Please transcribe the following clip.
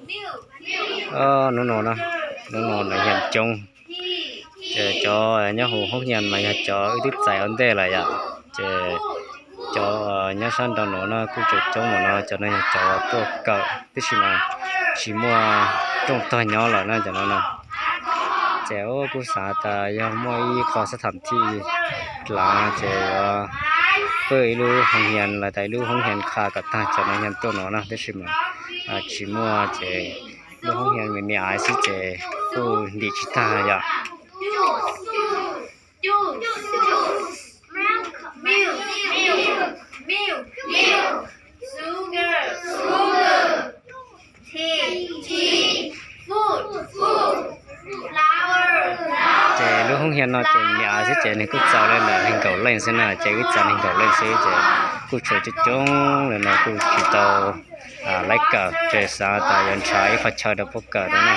Hnub no, hnub no nas yas coob, ces cov nyob hauv hoob yas mas yog cov wb twb txais ua ntej lawm yom, ces cov nyob sab nraud no no kuj tseem coob mas no, cov no yog cov tuaj kawm tib si mas tsis muaj rooj tog nyob lawm na cov no na. Ces kuj xav tas yog muaj ib qho xab tham thij dlav ces yuav pw ib lub hoob yas los tas ib lub hoob yas qha kom tag cov nas yas tuaj no na, tab sis mas tsis muaj ces lub hoob yas me me xwb ces kuj ntim tsis tag yom. Ces lub hoob yas no ces me me xwb ces nws kuj txaus li ntawm nees nkaum leej xwb na, ces wb txais nees nkaum leej xwb ces kuj tshuav coob coob li no kuj tsis tau laib kawm, ces xav tas yuav nrhiav ib qhov chaw rau puab kawm no na.